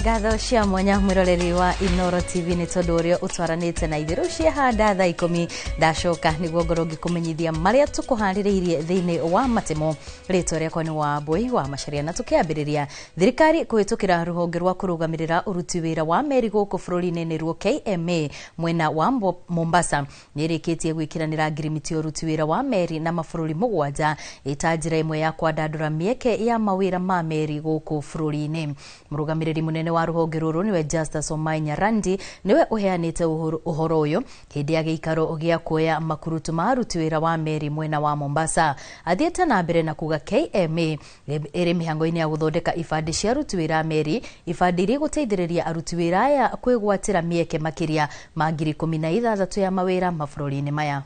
Ngatho cia mwanya mwiroreri wa Inoro TV nĩ tondũ ũrĩa ũtwaranĩte na ithuĩ. Rĩu ciahanda thaa 10 ndacoka nĩguo ngorwo ngĩkũmenyithia marĩa tũkũharĩrĩirie thĩinĩ wa matemo. Rĩtwa rĩakwa nĩ Wambui wa Macharia, na tũkĩambĩrĩria thirikari kũhĩtũkĩra rũhonge rwa kũrũgamĩrĩra ũruti wĩra wa meri gũkũ bũrũri-inĩ nĩruo KMA mwena wa Mombasa nĩ ĩrĩkĩtie gwĩkĩranĩra ngirimiti ya ũruti wĩra wa meri na mabũrũri 7 ĩta njĩra ĩmwe ya kwandandũra mĩeke ya mawĩra ma meri gũkũ bũrũri-inĩ. Mũrũgamĩrĩri mũnene wa rũhonge rũrũ nĩwe Justus Omai Nyarandi nĩwe ũheanĩte ũhoro ũyũ hĩndĩ ya gĩikaro gĩa kuoya makurutu ma aruti wĩra wa meri mwena wa Mombasa. Athiĩte na mbere na kuga KMA ĩrĩ mĩhango-inĩ ya gũthondeka ibandĩ cia aruti wĩra a meri, ibandĩ iria igũteithĩrĩria aruti wĩra aya kwĩgwatĩra mĩeke makĩria ma 16,000 ya mawĩra mabũrũri-inĩ maya.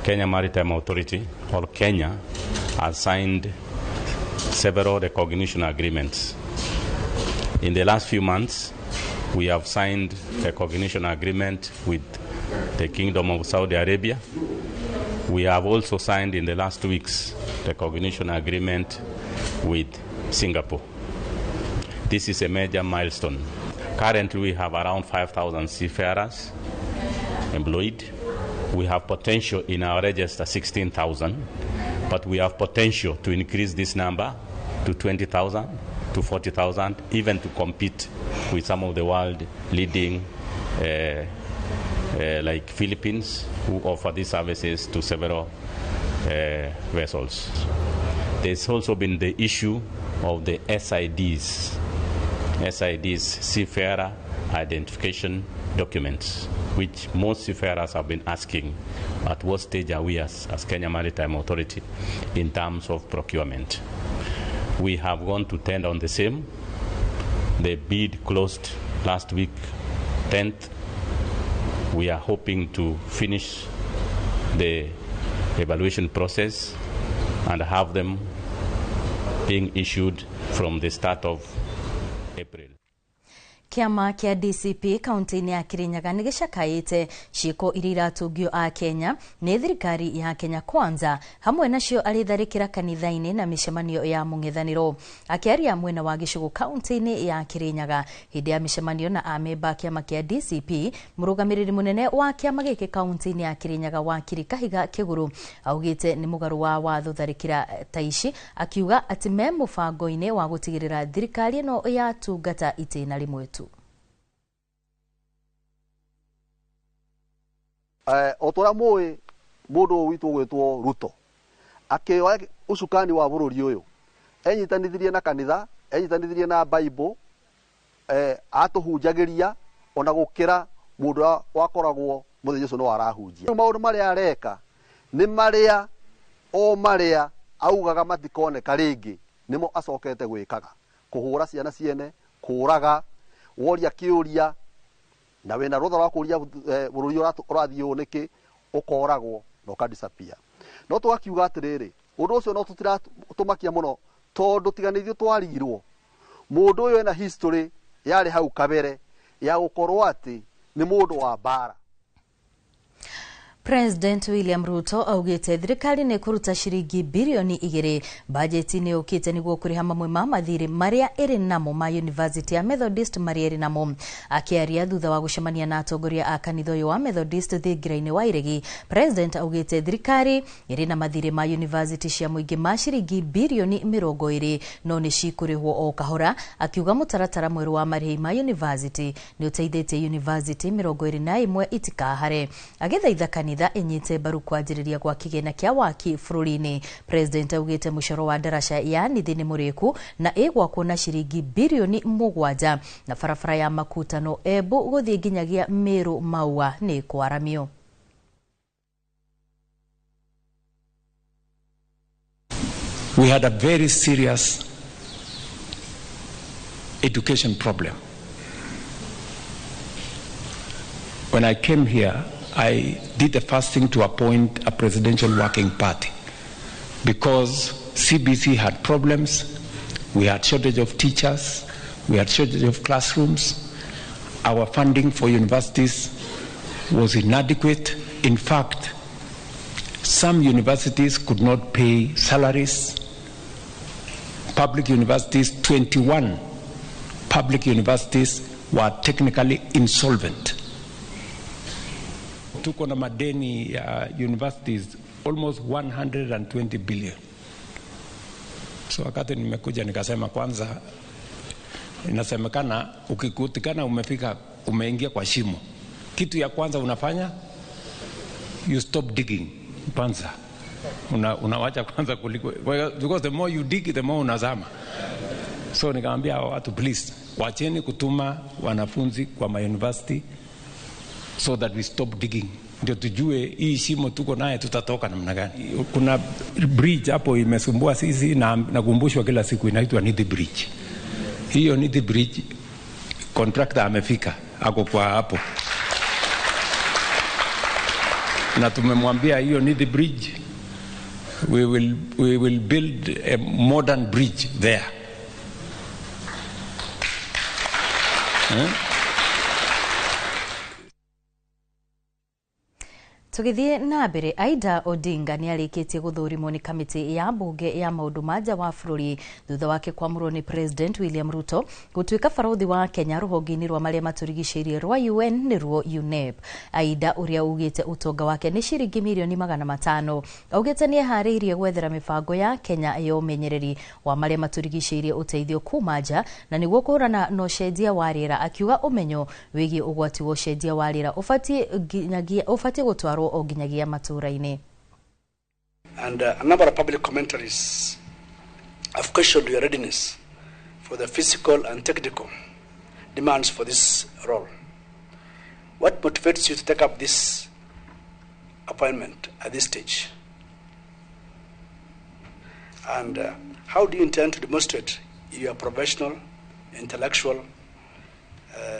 Kenya Maritime Authority, or Kenya, has signed several recognition agreements. In the last few months, we have signed recognition agreement with the Kingdom of Saudi Arabia. We have also signed in the last 2 weeks recognition agreement with Singapore. This is a major milestone. Currently, we have around 5,000 seafarers employed. We have potential in our register 16,000, but we have potential to increase this number to 20,000, to 40,000, even to compete with some of the world leading like Philippines, who offer these services to several vessels. There's also been the issue of the SIDs, SIDs, Seafarer Identification Documents, which most seafarers have been asking at what stage are we as Kenya Maritime Authority in terms of procurement. We have gone to tender on the same. The bid closed last week, 10th. We are hoping to finish the evaluation process and have them being issued from the start of April. Kĩama kĩa DCP kaunti-inĩ ya Kirinyaga nĩ gĩcakaĩte ciĩko iria iratũngio a Kenya nĩ thirikari ya Kenya Kwanza, hamwe nacio arĩ tharĩkĩra kanitha-inĩ na mĩcemanio ya mũng'ethanĩro. Akĩaria mwena wa Gĩcũgũ kaunti-inĩ ya Kirinyaga hĩndĩ ya mĩcemanio na amemba a kĩama kĩa DCP, mũrũgamĩrĩri mũnene wa kĩama gĩkĩ kaunti-inĩ ya Kirinyaga Wakiri Kahiga Kĩgũrũ augĩte nĩ mũgarũ wa watho tharĩkĩra ta ici, akiuga atĩ me mũbango-inĩ wa gũtigĩrĩra thirikari ĩno yatungata itĩna rĩmwe tu. O tora mũĩ mũndũ ũyũ witũ ũgwĩtwo Ruto akĩoya ũcukani wa bũrũri ũyũ, enyitanithirie na kanitha, enyitanithirie na Bible, atũhunjagĩria ona gũkĩra mũndũ wakoragwo mũthenya ũcio no arahunjia. Maũndũ marĩa areka nĩ marĩa o marĩa augaga matikoneka rĩngĩ, nĩmo acokete gwĩkaga, kũhũra ciana ciene, kũraga, woria kĩũria na wĩna rũtha rwa kũria bũrũri ũrathiĩ ũũ nĩkĩ, ũkoragwo na ũkadisappear. No tũgakiuga atĩrĩrĩ, ũndũ ũcio no tũtiratũmakia mũno tondũ tiga nĩ ithuĩ twarigirwo. Mũndũ ũyũ ena history yarĩ hau kabere ya gũkorwo atĩ nĩ mũndũ wa mbara. President William Ruto augĩte thirikari nĩ kũruta ciringi birioni 2 bajeti-inĩ yũkĩte nĩguo kũrĩha mamwe ma mathirĩ marĩa ĩrĩ namo ma University ya Methodist marĩa ĩrĩ namo. Akĩaria thutha wa gũcemania na atongoria a kanitha ũyũ wa Methodist thingira-inĩ wa Iregi, President augĩte thirikari ĩrĩ na mathirĩ ma university cia mũingĩ ma ciringi birioni 20 no nĩ cikũrĩhwo o kahora, akiuga mũtaratara mwerũ wa marĩhi ma university nĩ ũteithĩtie university 21 itikahare. Agĩthaitha kanitha ĩnyite mbaru kwanjĩrĩria gwa kĩgĩna kĩa waki bũrũri-inĩ. President augĩte mũcoro wa ndaraca ya nithi nĩ mũrĩku na ĩgwakwo na ciringi birioni 7 na barabara ya Makutano Embu gũthiĩ nginyagia Meru Maua nĩ kwaramio. We had a very serious education problem. When I came here, I did the first thing to appoint a presidential working party because CBC had problems, we had shortage of teachers, we had shortage of classrooms, our funding for universities was inadequate. In fact, some universities could not pay salaries. Public universities, 21 public universities were technically insolvent. Tuko na madeni ya universities almost 120 billion. So wakati nimekuja nikasema kwanza, inasemekana ukikutikana umefika, umeingia kwa shimo, kitu ya kwanza unafanya, you stop digging kwanza. Unawacha kwanza kuliko, because the more you dig the more unazama. So nikamwambia watu, please wacheni kutuma wanafunzi kwa my university so that we stop digging, ndio tujue hii shimo tuko naye tutatoka namna gani. Kuna bridge hapo imesumbua sisi na nakumbushwa kila siku, inaitwa Nithi Bridge. Hiyo Nithi Bridge contractor amefika, ako kwa hapo, na tumemwambia hiyo Nithi Bridge we will build a modern bridge there. Eh? Tũgĩthiĩ na mbere, Aida Odinga nĩ arĩkĩtie gũthũrimwo nĩ kamĩtĩ ya mbunge ya maũndũ ma nja wa bũrũri thutha wake kwamũrwo nĩ President William Ruto gũtuĩka barothi wa Kenya rũhonge-inĩ rwa marĩa matũrigicĩirie rwa UN nĩruo UNEP. Aida ũrĩa ugĩte ũtonga wake nĩ ciringi mirioni 500 augĩte nĩ eharĩirie gwethera mĩbango ya Kenya ya ũmenyereri wa marĩa matũrigicĩirie ũteithio kuma nja na nĩguo kũhũrana na ũcenjia wa rĩera, akiuga ũmenyo wĩgiĩ ũgwati wa ũcenjia wa rĩera ũbatiĩ gũtwarwo o nginyagia matũũra-inĩ. And a number of public commentaries have questioned your readiness for the physical and technical demands for this role. What motivates you to take up this appointment at this stage? And how do you intend to demonstrate your professional, intellectual,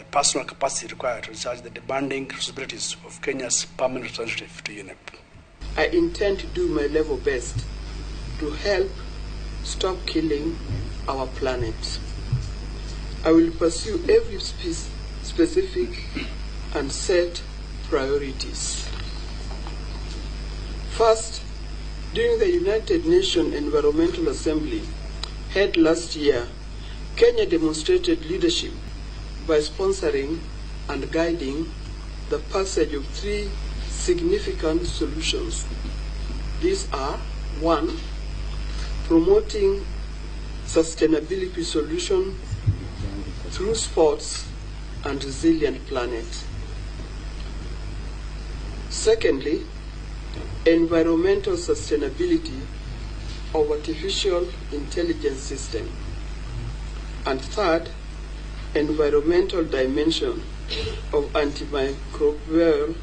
personal capacity required to discharge the demanding responsibilities of Kenya's permanent representative to UNEP? I intend to do my level best to help stop killing our planet. I will pursue every specific and set priorities. First, during the United Nations Environmental Assembly held last year, Kenya demonstrated leadership by sponsoring and guiding the passage of three significant solutions. These are: one, promoting sustainability solution through sports and resilient planet. Secondly, environmental sustainability of artificial intelligence system. And third, environmental dimension of antimicrobial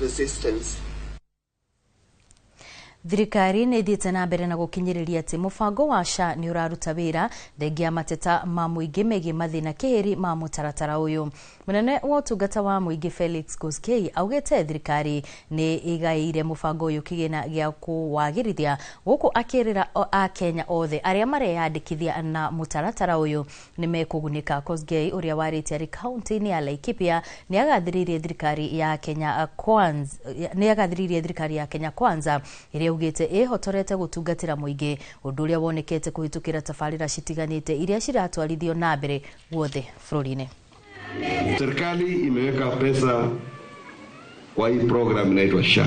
resistance. Thirikari nĩ ĩthiĩte na mbere na gũkinyĩrĩria atĩ mũbango wa SHA nĩ ũraruta wĩra thengia ya mateta ma mũingĩ megiĩ mathĩna kĩhĩri ma mũtaratara ũyũ. Mũnene wa ũtungata wa mũingĩ Felix Koskei augĩte thirikari nĩ ĩgaĩire mũbango ũyũ kĩgĩna gĩa kũwagĩrithia, gũkũ akĩrĩra akenya othe arĩa mareyandĩkithia na mũtaratara ũyũ nĩ mekũgunĩka. Kosgei ũrĩa warĩtie arĩ kaunti-inĩ ya Laikipia nĩ agathĩrĩirie thirikari ya Kenya Kwanza, nĩ agathĩrĩirie thirikari ya Kenya Kwanza ĩrĩa augĩte ĩhotorete gũtungatĩra mũingĩ, ũndũ ũrĩa wonekete kũhĩtũkĩra tabarĩra citiganĩte iria ciratwarithio na mbere guothe bũrũri-inĩ. Serikali imeweka pesa kwa hii program inaitwa SHA,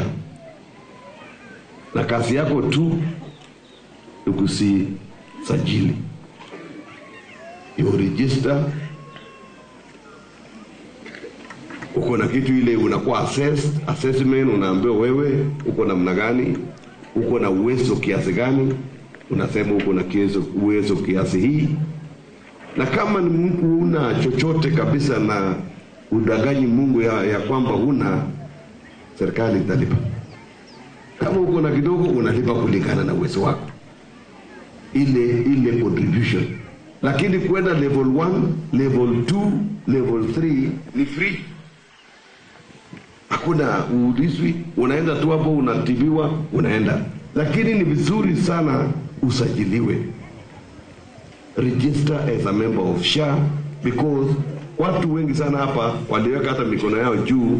na kazi yako tu ni kusisajili, you register. Uko na kitu ile unakuwa assessed, assessment, unaambiwa wewe uko namna gani, uko na uwezo kiasi gani, unasema uko na uwezo kiasi hii. Na kama ni mtu una chochote kabisa na udanganyi Mungu ya kwamba huna, serikali italipa. Kama uko na kidogo, unalipa kulingana na uwezo wako, ile contribution. Lakini kwenda level 1, level 2, level 3 ni free. Hakuna uulizwi, unaenda tu hapo, unatibiwa, unaenda. Lakini ni vizuri sana usajiliwe, register as a member of SHA, because watu wengi sana hapa waliweka hata mikono yao juu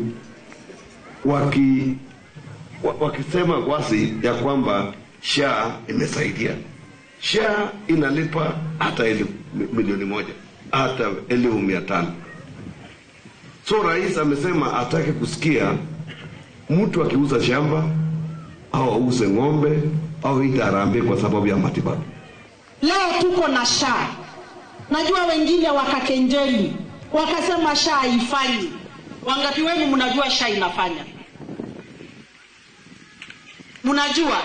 wakisema wasi ya kwamba SHA imesaidia. SHA inalipa hata 1,000,000, hata 500,000. So rais amesema atake kusikia mtu akiuza shamba au auze ng'ombe au ita harambee kwa sababu ya matibabu. Leo tuko na SHA. Najua wengine wakakenjeli, wakasema SHA haifanyi. Wangapi wenu mnajua SHA inafanya? Mnajua?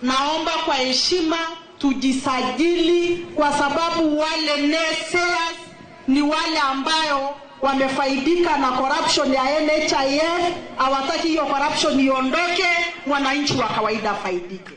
Naomba kwa heshima tujisajili, kwa sababu wale naysayers ni wale ambayo wamefaidika na corruption ya NHIF, hawataki hiyo corruption iondoke, wananchi wa kawaida faidike.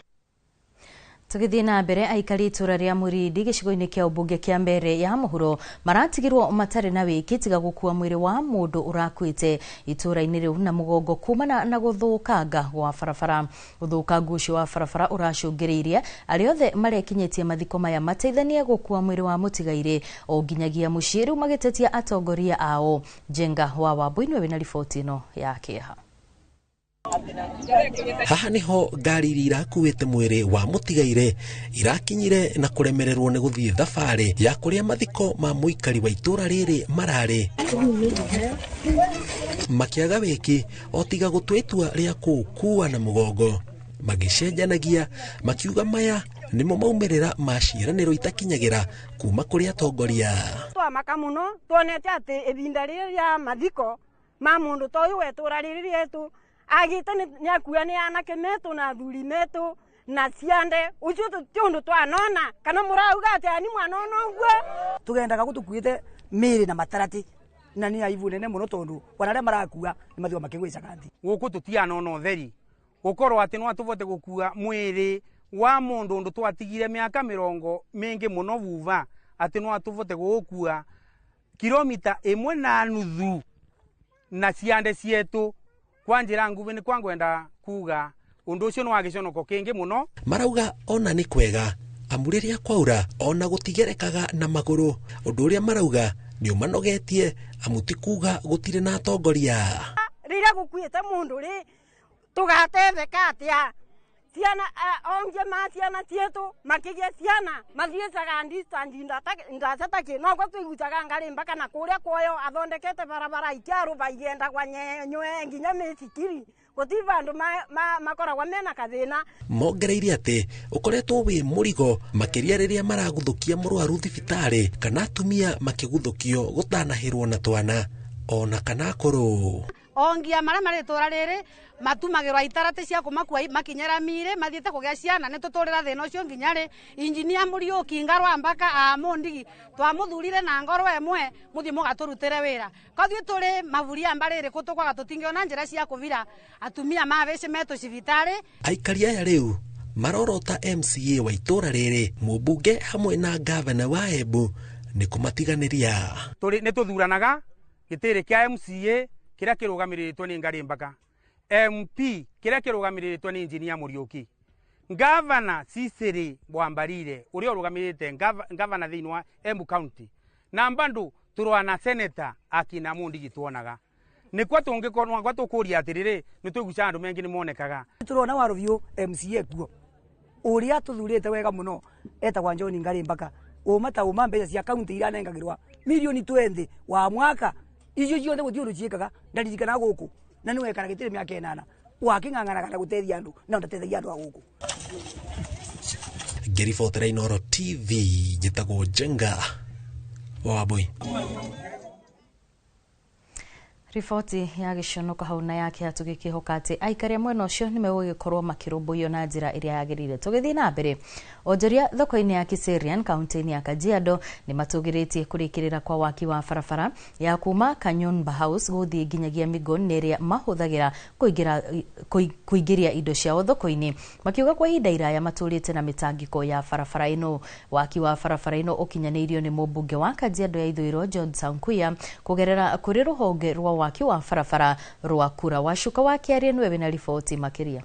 Tugithie na mbere, aikari itura ria Murindi gicigo-ini kia ubunge kia Mbere ya Muhuro maratigirwo matari na wiki tiga gukua mwiri wa mundu urakuite itura-ini riu na mugongo kumana na guthukanga gwa barabara. Uthukangu ucio wa barabara uracũngĩrĩirie aria othe marekinyetie mathiko maya mateithanie gukua mwiri wa mutigaire o nginyagia muciĩ, riu magitetia atongoria ao. Njenga wa Wambui niwe wina riboti ino ya kieha. Haha niho ngari iria irakuĩte mwĩrĩ wa mũtigaire irakinyire na kũremererwo nĩ gũthiĩ thabarĩ ya kũrĩa mathiko ma mũikari wa itũra rĩrĩ mararĩ, makĩaga wĩki o tiga gũtua itua rĩa kũũkua na mũgongo, magĩcenjanagia makiuga maya nĩmo maumĩrĩra ma ciĩranĩro itakinyagĩra kuma kũrĩ atongoria. Twamaka mũno tuonete atĩ ihinda rĩrĩ rĩa mathiko ma mũndũ ta ũyũ wetũra rĩrĩ rĩetũ agite ni akua ni anake metu na athuri metu na ciande ucio ti undu twanona kana murauga ati ani mwanona uguo. Tugendaga gutukuite miri na matarati na ni aibu nene muno tondu wana aria marakua ni mathio makigwicaga nthi guku tutianona utheri gukorwo ati no atuvote gukua mwiri wa mundu undu twatigire miaka mirongo mingi muno vuva ati no atuvote gukua kilomita 1.5 na ciande cietu kwa njira nguvi ni kwangwenda kuga undu ucio ni wa giconoko kingi muno. Marauga ona ni kwega amu riria kwaura ona gutigerekaga na maguru, undu uria marauga ni umanogetie amu ti kuga gutire na atongoria. Riria gukuite mundu ri tugatetheka atia ciana onge ma ciana cietu makigia ciana mathiecaga distance ndaca taki no kwa tuigucaga ngari mpaka na kuria kwoyo athondekete barabara ikiaruba igenda kwa nywe nginya micikiri guti bandu makoragwa mena kathina. Mongereire ati ukoretwo wi murigo makiria riria maraguthukia murwaru thibitari kana atumia makiguthukio gutanahirwo na twana ona kana akuru. Ongia maria mari tura riri matumagirwa itarate cia kumakua makinyera mire mathiete kugia ciana ni tuturira thina ucio nginya ri injinia Muriuki ngarwa mbaka a Mundigi twamuthurire na ngoro emwe muthie mugaturutire wira kothie turi maburia mbariri kutukwaga tutingiona njira cia kuvira atumia maveci metu cibitari. Aikari aya riu marorota MCA wa itura riri mubunge hamwe na gavana wa Embu ni kumatiganiria. Turi ni tuthuranaga gitiri kia MCA kiria kirugamiritwo ni Ngari Mbaka, MP kiria kirugamiritwo ni Injinia Muriuki, Gavana Cicely Mwambarire uria urugamirite gavana thiini wa Embu County, na mbandu turwana senator akina Mundigi tuonaga nikwa tungikorwo gwa tukuria atiriri ni tuiguca andu mengi ni monekaga. Turona wa ruvyu MCA kuo uria tuthurite wega muno etagwa John Ngari Mbaka uma ta uma mbeca cia county iria anengagirwa milioni 20 wa mwaka icio ciothe guti undu ciikaga ndaririkana guku na niwe kana gitire miaka 8 waking'ang'anaga na gutethia andu na ndateithagia andu a guku. Ngĩribotera Inooro TV njĩtagwo Njenga wa Wambui. Riboti ya giconoko hau na yake tũgĩkĩhoka atĩ aikari a mwena ũcio nĩmegũgĩkorwo makĩrũmbũiyo na njĩra ĩrĩa yagĩrĩire. Tũgĩthiĩ na mbere, onjoria thoko-inĩ ya Kiserian kaunti-inĩ ya Kajiado nĩmatũgĩrĩtie kũrĩkĩrĩra kwa waki wa barabara ya kuma Kanyumba House gũthiĩ nginyagia Migoni ĩrĩa mahũthagĩra kũingĩria indo ciao thoko-inĩ, makiuga kwa ihinda iraya matũrĩte na mĩtangĩko ya barabara ĩno. Waki wa barabara ĩno ũkinyanĩirio nĩ mũmbunge wa Kajiado ya Ithũĩro John Sankuya kũgerera kũrĩ rũhonge rwa waki wa barabara rwa kura. Wacuka wa Kĩaria nĩwe wĩna riboti makĩria.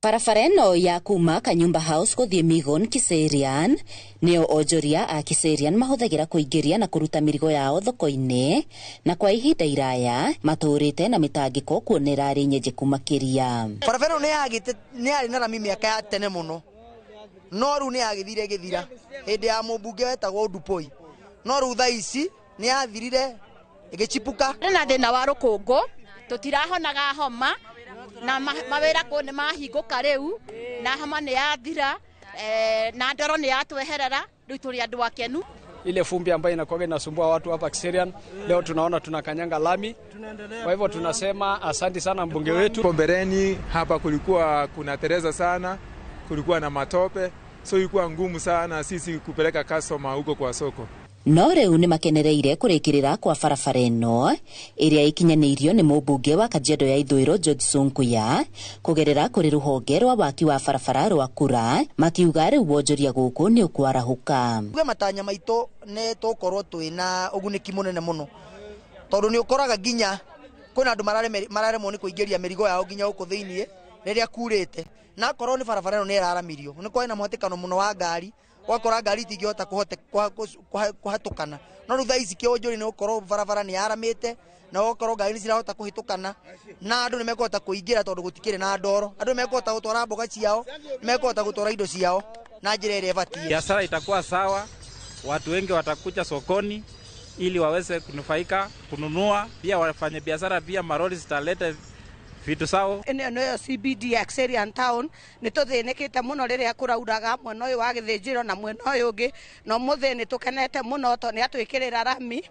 Barabara ĩno ya kuma Kanyumba House gũthiĩ Migon Kiserian nĩyo onjoria a Kiserian mahũthagĩra kũingĩria na kũruta mĩrigo yao thoko-inĩ, na kwa ihinda iraya matũrĩte na mĩtangĩko kuona ĩrarĩ nyenjeku makĩria. Barabara ĩno nĩ yarĩ na rami mĩaka ya tene mũno No rĩu nĩ yagĩthire ĩgĩthira hĩndĩ ya mũmbunge wetagwo Ndupoi, no rĩu thaa ici nĩ yathirire ĩgĩchipuka. Na thĩna wa rũkũngũ, tũtirahonaga homa na mawĩra kũ nĩ mahingũka rĩu, na homa nĩ yathira, na ndoro nĩ yatweherera, rĩu tũrĩ andũ akenu. Ile fumbi ambayo inakuwa inasumbua watu hapa Kiserian, leo tunaona tunakanyanga lami. Kwa hivyo tunasema asante sana mbunge wetu. Mbeleni hapa kulikuwa kuna tereza sana, kulikuwa na matope, so ilikuwa ngumu sana sisi kupeleka customer huko kwa soko. No rĩu nĩ makenereire kũrĩkĩrĩra kwa barabara ĩno ĩrĩa ĩkinyanĩirio nĩ mũmbunge wa Kajiado ya Ithũĩro George Sunkuya kũgerera kũrĩ rũhonge rwa waki wa barabara rwa Kura, makiuga rĩu wonjoria gũkũ nĩ ũkwarahũka. Tuge matanya maitũ nĩ tũkorwo twĩna ũgunĩki mũnene mũno, tondũ nĩ ũkoraga nginya kwĩna andũ mararemwo nĩ kũingĩria mĩrigo yao nginya gũkũ thĩiniĩ rĩrĩa kurĩte, na akorwo nĩ barabara ĩno nĩ ĩraramirio nĩ kwarĩ na mũhatĩkano mũno wa ngari, wakora ngari itingĩhota kũhatũkana. No rĩu thaa ici kĩonjori nĩ gũkorwo barabara nĩ yaramĩte, na gũkorwo ngari nĩ cirahota kũhĩtũkana, na andũ nĩ mekũhota kũingĩra tondũ gũtikĩrĩ na ndoro. Andũ nĩ mekũhota gũtwara mboga ciao, nĩ mekũhota gũtwara indo ciao na njĩra ĩrĩa ĩbatiĩ. Biashara itakuwa sawa, watu wengi watakuja sokoni ili waweze kunufaika kununua, pia wafanye biashara, pia maroli zitaleta vitu sawa. Ĩno nĩyo CBD ya Kiserian Town, nĩ tũthĩnĩkĩte mũno rĩrĩa kũrauraga mwena ũyũ wa gĩthĩnjĩro na mwena ũyũ ũngĩ, na ũmũthĩ nĩ tũkenete mũno tondũ nĩ atwĩkĩrĩra rami.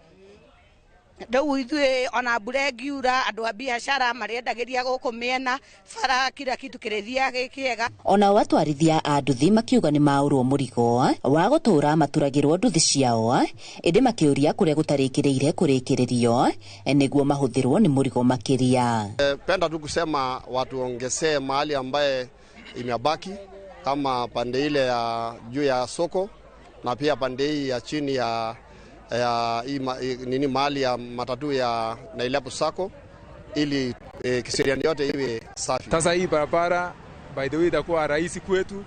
Rĩu ithuĩ ona mbura ĩngiura, andũ a biacara marĩendagĩria gũkũ mĩena bara, kila kitu kĩrĩthiaga gĩ kĩega. Onao atwarithia a nduthi makiuga nĩ maũrwo mũrigo wa gũtũra maturagĩrwo nduthi ciao, ĩndĩ makĩũria kũrĩa gũtarĩkĩrĩire kũrĩkĩrĩrio nĩguo mahũthĩrwo nĩ mũrigo makĩria. Penda tu kusema watuongezee mahali ambaye imebaki kama pande ile ya juu ya soko na pia pande hii ya chini ya nini mahali ya matatu ya Nailabu Sacco, ili Kiserian yote iwe safi. Sasa hii barabara by the way itakuwa rahisi kwetu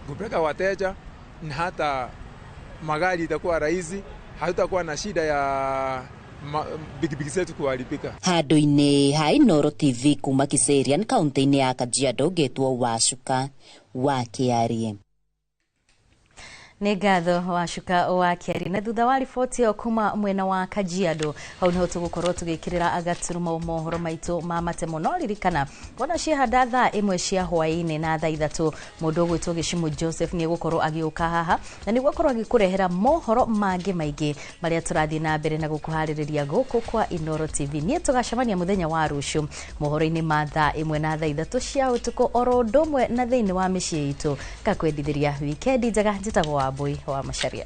kupeleka wateja, na hata magari itakuwa rahisi, hatutakuwa na shida ya pikipiki zetu kuharibika. Handũ-inĩ ha Inooro TV kuma Kiserian kaunti-inĩ ya Kajiado, ngetwo Wacuka wa Kĩarie. Nĩ ngatho Wacuka wa Kĩarie. Na thutha wa riboti ĩyo kuma mwena wa Kajiado, hau niho tũgũkorwo tũgĩkĩrĩra agaturumo mohoro maitũ ma matemo. No ririkana wona ciahanda thaa 1 cia hwaĩ-inĩ na thaa 3, mũndũ ũgwĩtwo Gĩcimu Joseph nĩ egũkorwo agĩũka haha na nĩguo akorwo agĩkũrehera mohoro mangĩ maingĩ marĩa tũrathiĩ na mbere na gũkũharĩrĩria gũkũ kwa Inooro TV. Niĩ tũgacemania mũthenya wa rũciũ mohoro-inĩ ma thaa 1 na thaa 3 cia ũtukũ, oro ũndũ ũmwe na thĩinĩ wa mĩciĩ itũ. Ngakwendithĩria wikendi njega. Njĩtagwo Wambui wa Macharia.